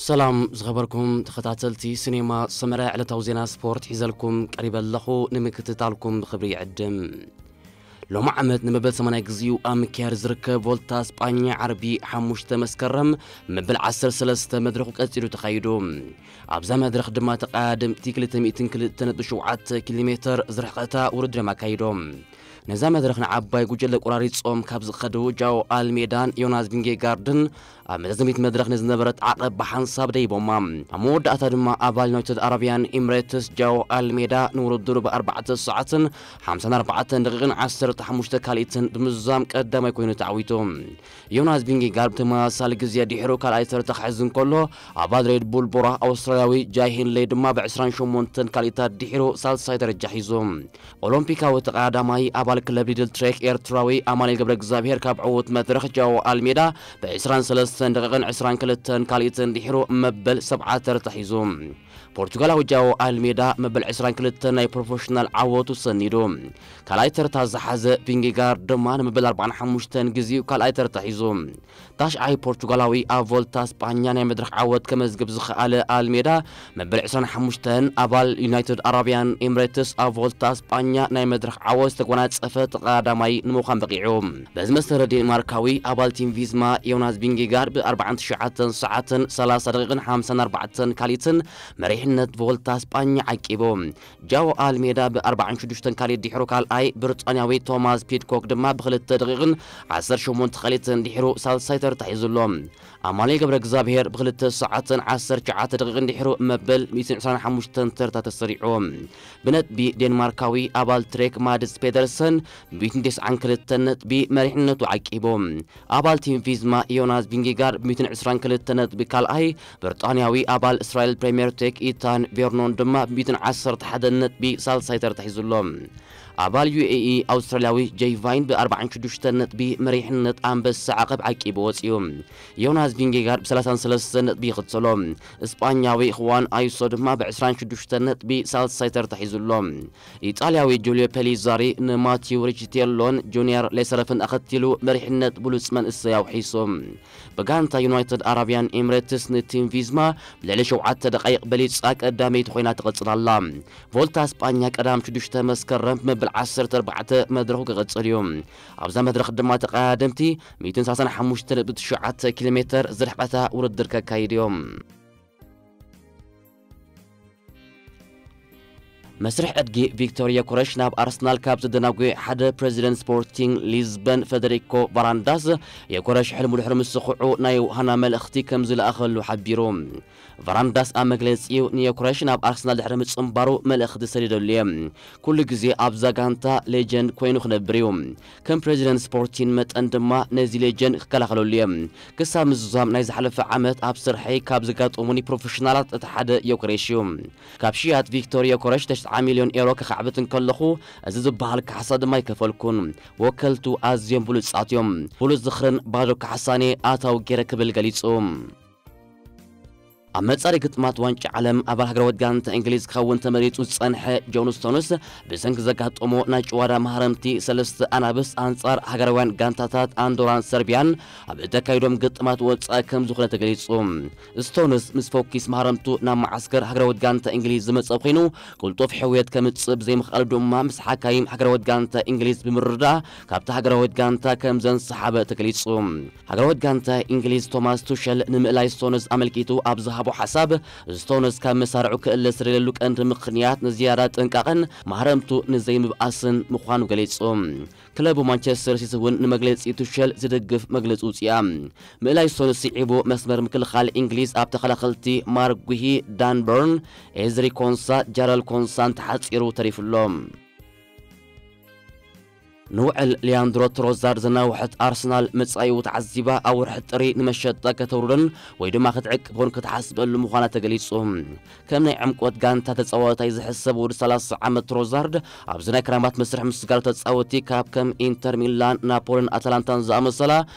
ሰላም ዝኸበርኩም ተኸታተልቲ ሲኔማ ሰመረ፣ ዕለታዊ ዜና ስፖርት ሒዘልኩም ቀሪበ ኣለኹ። ንምክትታልኩም ብኽብሪ ይዕድም። ሎሚ ዓመት ንመበል ሰማንያ ግዜኡ ኣብ ምክያድ ዝርከብ ቮልታ ስጳኛ ዓርቢ ሓሙሽተ መስከረም መበል ዓሰርተ ሰለስተ መድረኹ ቀጺሉ ተኻይዱ። ኣብዛ መድረኽ ድማ ተቐዳደምቲ ክልተ ሚእትን ክልተ ነጥቢ ሸውዓተ ኪሎ ሜተር ዝርሕቐታ ውድድር እዮም ኣካይዶም። ነዛ መድረኽ ንዓባይ ጉጀለ ቆራሪጾም ካብ ዝኸዱ ጃኦ ኣልሜዳን ዮናስ ቪንጌጋርድን ኣብ መዛዘሚት መድረኽ ንዝነበረት ዓቐብ ብሓንሳብ ደይቦማ። ኣብ መወዳእታ ድማ ኣባል ዩናይትድ ኣረብያን ኤምሬትስ ጃኦ ኣልሜዳ ንውድድሩ ብኣርባዕተ ሰዓትን ሓምሳን ኣርባዕተን ደቂቕን ዓሰርተ ሓሙሽተ ካልኢትን ብምዝዛም ቀዳማይ ኮይኑ ተዓዊቱ። ዮናስ ቪንጌጋርድ ብተመሳሳሊ ግዜ ድሒሩ ካልኣይ ተርታ ክሕዝ እንከሎ፣ ኣባል ሬድ ቡል ቦራ ኣውስትራልያዊ ጃይ ሂንሌይ ድማ ብዕስራን ሸሞንተን ካልኢታት ድሒሩ ሳልሳይ ደረጃ ሒዙ። ኦሎምፒካዊ ተቐዳዳማይ ኣባል ክለብ ሊድል ትሬክ ኤርትራዊ ኣማኑኤል ገብረ እግዚኣብሔር ካብ ዕዉት መድረኽ ጃኦ ኣልሜዳ ብዕስራን ሰለስተን ደቂቕን ዕስራን ክልተን ካልኢትን ድሒሩ መበል ሰብዓ ተርታ ሒዙ። ፖርቹጋላዊ ጃኦ ኣልሜዳ መበል ዕስራን ክልተን ናይ ፕሮፌሽናል ዓወቱ ሰኒዱ። ካልኣይ ተርታ ዝሓዘ ቪንጌጋርድ ድማ ንመበል ኣርባዓን ሓሙሽተን ግዜኡ ካልኣይ ተርታ ሒዙ። ታሽዓይ ፖርቹጋላዊ ኣብ ቮልታ ስጳኛ ናይ መድረኽ ዓወት ከመዝግብ ዝኸኣለ ኣልሜዳ፣ መበል ዕስራን ሓሙሽተን ኣባል ዩናይትድ ኣረብያን ኤምሬትስ ኣብ ቮልታ ስጳኛ ናይ መድረኽ ዓወት ዝተጎናጸፈ ተቐዳዳማይ ንምዃን በቒዑ። በዚ መሰረት ዴንማርካዊ ኣባል ቲም ቪዝማ ዮናስ ቪንጌጋርድ ብኣርባዓን ትሽዓተን ሰዓትን ሰላሳ ደቂቕን ሓምሳን ኣርባዕተን ካልኢትን መሪሕነት ቮልታ ስጳኛ ዓቂቡ። ጃኦ ኣልሜዳ ብኣርባዓን ሽዱሽተን ካልኢት ድሒሩ ካልኣይ፣ ብሪጣንያዊ ቶማስ ፒድኮክ ድማ ብክልተ ደቂቕን ዓሰርተ ሸሞንተ ካልኢትን ድሒሩ ሳልሳይ ተርታ ሒዙ ኣሎ። ኣማኑኤል ገብረ እግዚኣብሔር ብክልተ ሰዓትን ዓሰርተ ትሽዓተ ደቂቕን ድሒሩ መበል ሚእትን ዕስራን ሓሙሽተን ተርታ ተሰሪዑ። ብነጥቢ ዴንማርካዊ ኣባል ትሬክ ማድስ ፔደርሰን ብሚእትን ተስዓን ክልተን ነጥቢ መሪሕነቱ ዓቂቡ። ኣባል ቲም ቪዝማ ዮናስ ቪንጌጋርድ ብሚእትን ዕስራን ክልተ ነጥቢ ካልኣይ፣ ብሪጣንያዊ ኣባል እስራኤል ፕሪምየር ቴክ ኢታን ቬርኖን ድማ ብሚእትን ዓሰርተ ሓደን ነጥቢ ሳልሳይ ተርታ ሒዙ ኣሎ። ኣባል ዩ ኤ ኢ ኣውስትራልያዊ ጄይ ቫይን ብኣርባዓን ሽዱሽተን ነጥቢ መሪሕነት ኣንበሳ ዓቐብ ዓቂቡ ወጺኡ። ዮናስ ቪንጌጋርድ ብሰላሳን ሰለስተን ነጥቢ ይኽተሎ። እስጳኛዊ ኹዋን ኣይሶ ድማ ብዕስራን ሽዱሽተን ነጥቢ ሳልሳይ ተርታ ሒዙ ኣሎ። ኢጣልያዊ ጁልዮ ፔሊዛሪ ንማቲው ሪቺቴሎን ጁኒየር ሌሰረፍን ኣኸቲሉ መሪሕነት ብሉጽ መንእሰይ ኣውሒሱ። ብጋንታ ዩናይትድ ኣረብያን ኤምሬትስ ንቲም ቪዝማ ብልዕሊ ሸውዓተ ደቃይቕ በሊጻ ቀዳመይቲ ኮይና ትቕጽል ኣላ። ቮልታ ስጳኛ ቀዳም ሽዱሽተ መስከረም ብመበል ዓሰርተ ኣርባዕተ መድረኹ ክቕጽል እዩ። ኣብዛ መድረኽ ድማ ተቐዳደምቲ ሚእትን ሰላሳን ሓሙሽተ ነጥቢ ትሽዓተ ኪሎ ሜተር ዝርሕቐታ ውድድር ከካይዱ እዮም። መስርሕ ዕድጊ ቪክቶር ዮከረሽ ናብ ኣርሰናል ካብ ዘደናጉ ሓደ ፕሬዚደንት ስፖርቲንግ ሊዝበን ፈደሪኮ ቫራንዳስ፣ ዮከረሽ ሕልሙ ድሕሪ ምስኹዑ ናይ ውሃና መልእኽቲ ከም ዝለኣኸሉ ሓቢሩ። ቫራንዳስ ኣብ መግለጺኡ ንዮከረሽ ናብ ኣርሰናል ድሕሪ ምጽንባሩ መልእኽቲ ሰዲደሉ እየ። ኩሉ ግዜ ኣብዛ ጋንታ ሌጀንድ ኮይኑ ክነብር እዩ። ከም ፕሬዚደንት ስፖርቲን መጠን ድማ ነዚ ሌጀንድ ክከላኸለሉ እየ። ክሳብ ምዝዛም ናይ ዝሓለፈ ዓመት ኣብ ስርሐይ ካብ ዘጋጠሙኒ ፕሮፌሽናላት እቲ ሓደ ዮከሬሽ እዩ። ካብ ሽያጥ ቪክቶር ዮከሬሽ ተስዓ ሚልዮን ኤሮ ከኻዕብት እንከለኹ፣ እዚ ዝበሃል ካሕሳ ድማ ኣይከፈልኩን። ወከልቱ ኣዝዮም ብሉጻት እዮም። ብሉጽ ዝኽርን ባዶ ካሕሳን እየ ኣታዊ ገይረ ክብል ገሊጹ። ኣብ መጻሪ ግጥማት ዋንጫ ዓለም ኣባል ሃገራዊት ጋንታ እንግሊዝ ክኸውን ተመሪጹ ዝጸንሐ ጆን ስቶንስ፣ ብሰንኪ ዘጋጠሞ ናይ ጭዋዳ ማህረምቲ ሰለስተ ኣናብስ ኣንጻር ሃገራውያን ጋንታታት ኣንዶራን ሰርቢያን ኣብ እተካይዶም ግጥማት ወጻኢ ከም ዝኾነ ተገሊጹ። ስቶንስ ምስ ፎኪስ ማህረምቱ ናብ መዓስከር ሃገራዊት ጋንታ እንግሊዝ ዝመጸ ኮይኑ፣ ቅልጡፍ ሕውየት ከምጽእ ብዘይምኽኣሉ ድማ ምስ ሓካይም ሃገራዊት ጋንታ እንግሊዝ ብምርዳእ ካብታ ሃገራዊት ጋንታ ከም ዘንሰሓበ ተገሊጹ። ሃገራዊት ጋንታ እንግሊዝ ቶማስ ቱሸል ንምእላይ ስቶንስ ኣመልኪቱ ኣብ ዝሃቦ ሓሳብ፣ ስቶንስ ካብ መሳርዑ ክእለ ዝደለየሉ ቀንዲ ምኽንያት ንዝያዳ ጥንቃቐን ማህረምቱ ንዘይምብኣስን ምዃኑ ገሊጹ። ክለቡ ማንቸስተር ሲቲ እውን ንመግለጺ ቱሸል ዝድግፍ መግለጺ ውጽኣ። ምእላይ ስቶንስ ስዒቡ መስመር ምክልኻል እንግሊዝ ኣብ ተኸላኸልቲ ማርክ ጉሂ፣ ዳን በርን፣ ኤዝሪ ኮንሳ፣ ጃረል ኮንሳን ተሓጺሩ ተሪፉ ኣሎ። ንውዕል ሊያንድሮ ትሮዛርድ ዘናውሐት ኣርሰናል መጻኢኡ ተዓዚባ ኣብ ወርሒ ጥሪ ንመሸጣ ከተውርዶን ወይ ድማ ክትዕቅቦን ክትሓስበሉ ምዃና ተገሊጹ። ከም ናይ ዕምቆት ጋንታ ተጻዋታይ ዝሕሰብ ወዲ ሰላሳ ዓመት ትሮዛርድ ኣብዚ ናይ ክራማት መስርሕ ምስ ጋር ተጻወቲ ካብ ከም ኢንተር ሚላን፣ ናፖሊን ኣታላንታን ዝኣመሰላ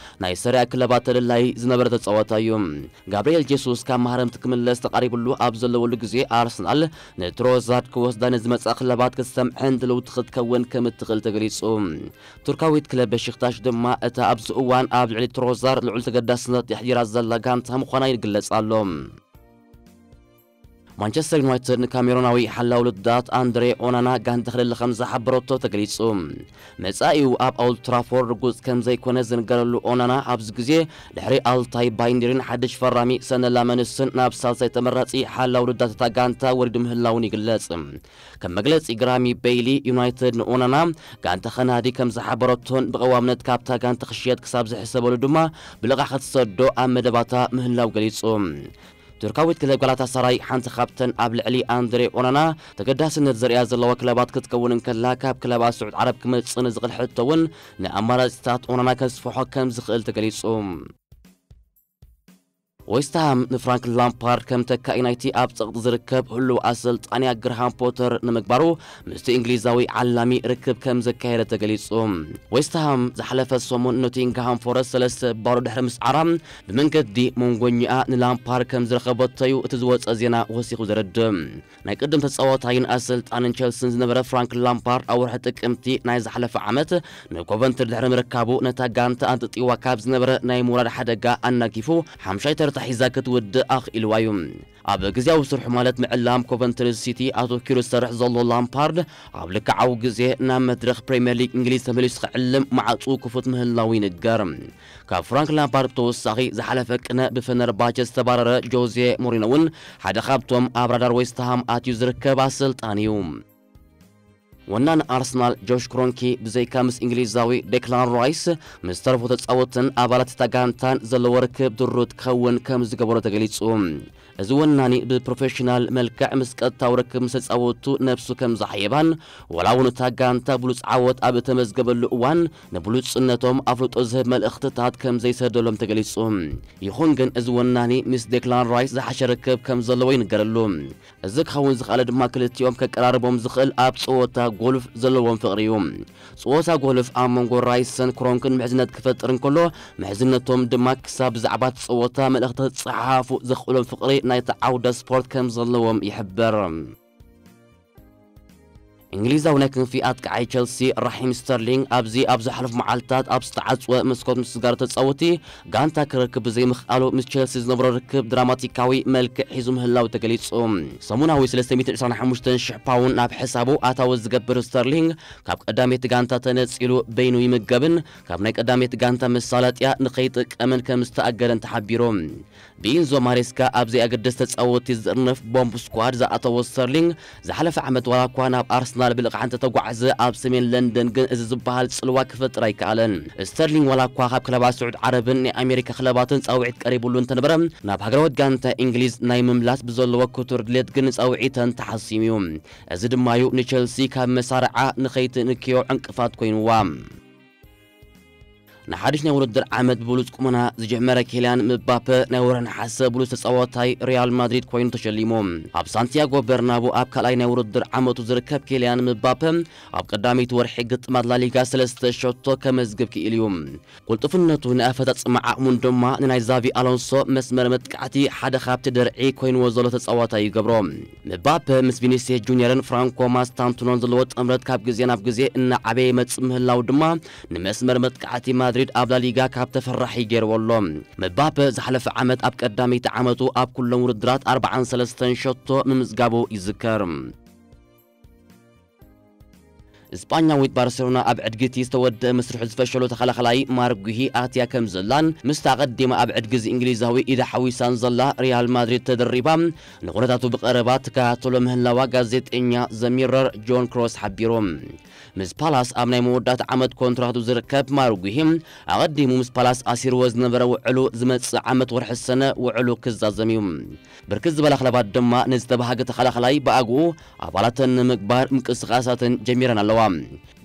ናይ ሰሪያ ክለባት ተደላይ ዝነበረ ተጻዋታይ እዩ። ጋብርኤል ጄሱስ ካብ ማህረምቲ ክምለስ ተቓሪብሉ ኣብ ዘለወሉ ግዜ ኣርሰናል ንትሮዛርድ ክወስዳ ንዝመጻ ክለባት ክትሰምዐን ድልውቲ ክትከውን ከም እትኽእል ተገሊጹ። ቱርካዊት ክለብ በሽክታሽ ድማ እታ ኣብዚ እዋን ኣብ ልዕሊ ትሮዛርድ ልዑል ተገዳስነት የሕዲራ ዘላ ጋንታ ምዃና ይግለጽ ኣሎ። ማንቸስተር ዩናይትድ ንካሜሮናዊ ሓላው ልዳት ኣንድሬ ኦናና ጋንታ ክልለ ከም ዝሓበረቶ ተገሊጹ። መጻኢኡ ኣብ ኦልድ ትራፎርድ ርጉጽ ከም ዘይኮነ ዝንገረሉ ኦናና፣ ኣብዚ ግዜ ድሕሪ ኣልታይ ባይንዲርን ሓድሽ ፈራሚ ሰነ ላመንስን ናብ ሳልሳይ ተመራጺ ሓላው ልዳት እታ ጋንታ ወሪዱ ምህላውን ይግለጽ። ከም መግለጺ ግራሚ ቤይሊ፣ ዩናይትድ ንኦናና ጋንታ ከናዲ ከም ዝሓበረቶን ብቐዋምነት ካብታ ጋንታ ክሽየጥ ክሳብ ዝሕሰበሉ ድማ ብልቓሕ ክትሰዶ ኣብ መደባታ ምህላው ገሊጹ። ቱርካዊት ክለብ ጋላታሳራይ ሓንቲ ካብተን ኣብ ልዕሊ ኣንድሬ ኦናና ተገዳስነት ዘርእያ ዘለዋ ክለባት ክትከውን እንከላ፣ ካብ ክለባት ስዑድ ዓረብ ክመጽእ ንዝኽእል ሕቶ እውን ንኣማራጺታት ኦናና ከስፍሖ ከም ዝኽእል ተገሊጹ። ዌስትሃም ንፍራንክ ላምፓርድ ከም ተካኢ ናይቲ ኣብ ጸቕጢ ዝርከብ ህሉው ኣሰልጣንያ ግርሃም ፖተር ንምግባሩ ምስቲ እንግሊዛዊ ዓላሚ ርክብ ከም ዘካየደ ተገሊጹ። ዌስትሃም ዝሓለፈ ሰሙን ኖቲንግሃም ፎረስት ሰለስተ ባዶ ድሕሪ ምስዓራ ብመንገዲ መንጎኛኣ ንላምፓርድ ከም ዝረኸበቶ'ዩ እቲ ዝወጸ ዜና ወሲኹ ዘረድእ። ናይ ቅድም ተጻዋታይን ኣሰልጣንን ቸልሲን ዝነበረ ፍራንክ ላምፓርድ ኣብ ወርሒ ጥቅምቲ ናይ ዝሓለፈ ዓመት ንኮቨንትሪ ድሕሪ ምርካቡ ነታ ጋንታ ኣንጠጢዋ ካብ ዝነበረ ናይ ምውራድ ሓደጋ ኣናጊፉ ሓምሻይ ተርታ ሒዛ ክትውድእ ኣኽኢልዋ እዩ። ኣብ ግዜያዊ ስርሑ ማለት ምዕላም ኮቨንትሪ ሲቲ ኣተኪሩ ዝሰርሕ ዘሎ ላምፓርድ ኣብ ልክዓዊ ግዜ ናብ መድረኽ ፕሪምየር ሊግ እንግሊዝ ተመሊሱ ክዕልም ማዕጹ ክፉት ምህላው ይንገር። ካብ ፍራንክ ላምፓርድ ብተወሳኺ ዝሓለፈ ቅነ ብፈነርባቸ ዝተባረረ ጆዜ ሞሪኖ እውን ሓደ ካብቶም ኣብ ራዳር ዌስትሃም ኣትዩ ዝርከብ ኣሰልጣኒ እዩ። ወናን ኣርሰናል ጆሽ ክሮንኪ ብዘይካ ምስ እንግሊዛዊ ዴክላን ራይስ ምስ ተረፉ ተጻወትን ኣባላት እታ ጋንታን ዘለዎ ርክብ ድሩት ክኸውን ከም ዝገበሮ ተገሊጹ። እዚ ወናኒ ብፕሮፌሽናል መልክዕ ምስ ቀጥታዊ ርክብ ምስ ተጻወቱ ነብሱ ከም ዝሓየባን ወላ እውን እታ ጋንታ ብሉጽ ዓወት ኣብ እተመዝገበሉ እዋን ንብሉጽነቶም ኣፍልጦ ዝህብ መልእኽትታት ከም ዘይሰደሎም ተገሊጹ። ይኹን ግን እዚ ወናኒ ምስ ዴክላን ራይስ ዝሓሸ ርክብ ከም ዘለዎ ይንገረሉ። እዚ ክኸውን ዝኸኣለ ድማ ክልቲኦም ከቀራርቦም ዝኽእል ኣብ ጸወታ ጎልፍ ዘለዎም ፍቕሪ እዩ። ጸወታ ጎልፍ ኣብ መንጎ ራይስን ክሮንክን ምሕዝነት ክፈጥር እንከሎ፣ ምሕዝነቶም ድማ ክሳብ ብዛዕባ እቲ ጸወታ መልእኽቲ ክጸሓሓፉ ዘኽእሎም ፍቕሪ ናይቲ ዓውደ ስፖርት ከም ዘለዎም ይሕብር። እንግሊዛዊ ናይ ክንፊ ኣጥቃዓይ ቸልሲ ራሒም ስተርሊንግ ኣብዚ ኣብ ዝሓለፉ መዓልታት ኣብ ዝተዓጽወ መስኮት ምስ ጋር ተጻወቲ ጋንታ ክረክብ ብዘይምኽኣሉ ምስ ቸልሲ ዝነበሮ ርክብ ድራማቲካዊ መልክዕ ሒዙ ምህላው ተገሊጹ። ሰሙናዊ ሰለስተ ሚእትን ዕስራን ሓሙሽተን ሽሕ ፓውንድ ናብ ሕሳቡ ኣታዊ ዝገብር ስተርሊንግ ካብ ቀዳመይቲ ጋንታ ተነጺሉ በይኑ ይምገብን ካብ ናይ ቀዳመይቲ ጋንታ መሳለጥያ ንኸይጥቀምን ከም ዝተኣገደን ተሓቢሩ። ብኢንዞ ማሬስካ ኣብ ዘየገድስ ተጻወቲ ዝጥርንፍ ቦምብ ስኳድ ዝኣተወ ስተርሊንግ ዝሓለፈ ዓመት ዋላ እኳ ናብ ኣርሰናል ብልቓሕ እንተተጓዕዘ ኣብ ሰሜን ለንደን ግን እዚ ዝበሃል ጽልዋ ክፈጥር ኣይከኣለን። ስተርሊንግ ዋላ እኳ ካብ ክለባት ስዑድ ዓረብን ናይ ኣሜሪካ ክለባትን ጻውዒት ቀሪቡሉ እንተነበረ ናብ ሃገራዊት ጋንታ እንግሊዝ ናይ ምምላስ ብዘለዎ ክቱር ድሌት ግን ጻውዒተን ተሓሲሙ እዩ። እዚ ድማ እዩ ንቸልሲ ካብ መሳርዓ ንኸይትንክዮ ዕንቅፋት ኮይንዋ። ንሓድሽ ናይ ውድድር ዓመት ብብሉጽ ቁመና ዝጀመረ ኬልያን ምባፐ ናይ ወርሒ ነሓሰ ብሉጽ ተጻዋታይ ሪያል ማድሪድ ኮይኑ ተሸሊሙ። ኣብ ሳንቲያጎ በርናቡ ኣብ ካልኣይ ናይ ውድድር ዓመቱ ዝርከብ ኬልያን ምባፐ ኣብ ቀዳመይቲ ወርሒ ግጥማት ላሊጋ ሰለስተ ሸቶ ከመዝግብ ክኢሉ እዩ። ቅልጡፍነቱ ንኣፈጻጽማ ዓቕሙን ድማ ንናይ ዛቪ ኣሎንሶ መስመር መጥቃዕቲ ሓደ ካብቲ ድርዒ ኮይንዎ ዘሎ ተጻዋታይ ይገብሮ። ምባፐ ምስ ቪኒሲየስ ጁኒየርን ፍራንኮ ማስታንቱኖን ዘለዎ ጥምረት ካብ ግዜ ናብ ግዜ እናዓበየ ይመጽእ ምህላው ድማ ንመስመር መጥቃዕቲ ማድሪድ ኣብ ላሊጋ ካብ ተፈራሒ ገይርዎ ኣሎ። ምባፐ ዝሓለፈ ዓመት ኣብ ቀዳመይቲ ዓመቱ ኣብ ኩሎም ውድድራት ኣርባዓን ሰለስተን ሸቶ ምምዝጋቡ ይዝከር። እስጳኛዊት ባርሴሎና ኣብ ዕድጊቲ ዝተወደአ መስርሑ ዝፈሸሉ ተኸላኸላይ ማርክ ጉሂ ኣትያ ከም ዘላን ምስታ ኣቐዲማ ኣብ ዕድጊ እዚ እንግሊዛዊ ኢዳ ሓዊሳን ዘላ ሪያል ማድሪድ ተደሪባ ንኹነታቱ ብቐረባ ትከታተሎ ምህላዋ ጋዜጠኛ ዘሚረር ጆን ክሮስ ሓቢሩ። ምስ ፓላስ ኣብ ናይ መወዳእታ ዓመት ኮንትራቱ ዝርከብ ማርክ ጉሂ ኣቐዲሙ ምስ ፓላስ ኣሲርዎ ዝነበረ ውዕሉ ዝመጽእ ዓመት ወርሒ ሰነ ውዕሉ ክዛዘም እዩ። ብርክት ዝበላ ክለባት ድማ ንዝተባሃገ ተኸላኸላይ ብኣግኡ ኣባላተን ንምግባር ምንቅስቃሳተን ጀሚረን ኣለዋ።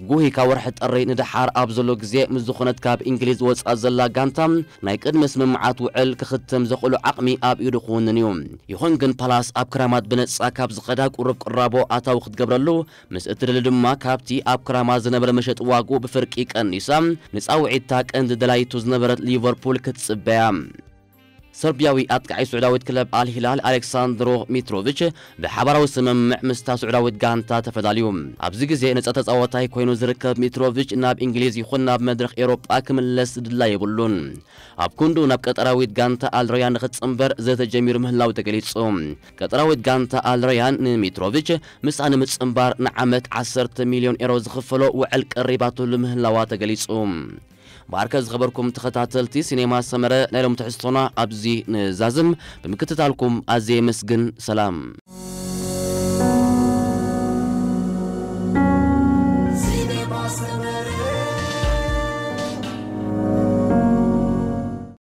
ጉሂ ካብ ወርሒ ጥሪ ንደሓር ኣብ ዘሎ ግዜ ምስ ዝኾነት ካብ እንግሊዝ ወጻእ ዘላ ጋንታ ናይ ቅድመ ስምምዓት ውዕል ክኽትም ዘኽእሎ ዓቕሚ ኣብ ኢዱ ክውንን እዩ። ይኹን ግን ፓላስ ኣብ ክራማት ብነጻ ካብ ዝኸዳ ቁሩብ ቅራቦ ኣታዊ ክትገብረሉ ምስ እትደሊ ድማ ካብቲ ኣብ ክራማት ዝነበረ መሸጢ ዋግኡ ብፍርቂ ቀኒሳ ንጻውዒታ ቀንዲ ደላይቱ ዝነበረት ሊቨርፑል ክትጽበያ። ሰርቢያዊ ኣጥቃዒ ስዑዳዊት ክለብ ኣልሂላል ኣሌክሳንድሮ ሚትሮቪች ብሓባራዊ ስምምዕ ምስታ ስዑዳዊት ጋንታ ተፈላልዩ። ኣብዚ ግዜ ነጻ ተጻዋታይ ኮይኑ ዝርከብ ሚትሮቪች ናብ እንግሊዝ ይኹን ናብ መድረኽ ኤውሮጳ ክምለስ ድላይ የብሉን። ኣብ ክንዱ ናብ ቀጠራዊት ጋንታ ኣልረያን ንክጽንበር ዘተጀሚሩ ምህላው ተገሊጹ። ቀጠራዊት ጋንታ ኣልረያን ንሚትሮቪች ምስኣ ንምጽንባር ንዓመት ዓሰርተ ሚልዮን ኤሮ ዝኽፈሎ ውዕል ቀሪባትሉ ምህላዋ ተገሊጹ። ባርከ ዝኸበርኩም ተኸታተልቲ ሲኔማ ሰመረ፣ ናይ ሎም ትሕዝቶና ኣብዚ ንዛዝም። ብምክትታልኩም ኣዝየ የመስግን። ሰላም።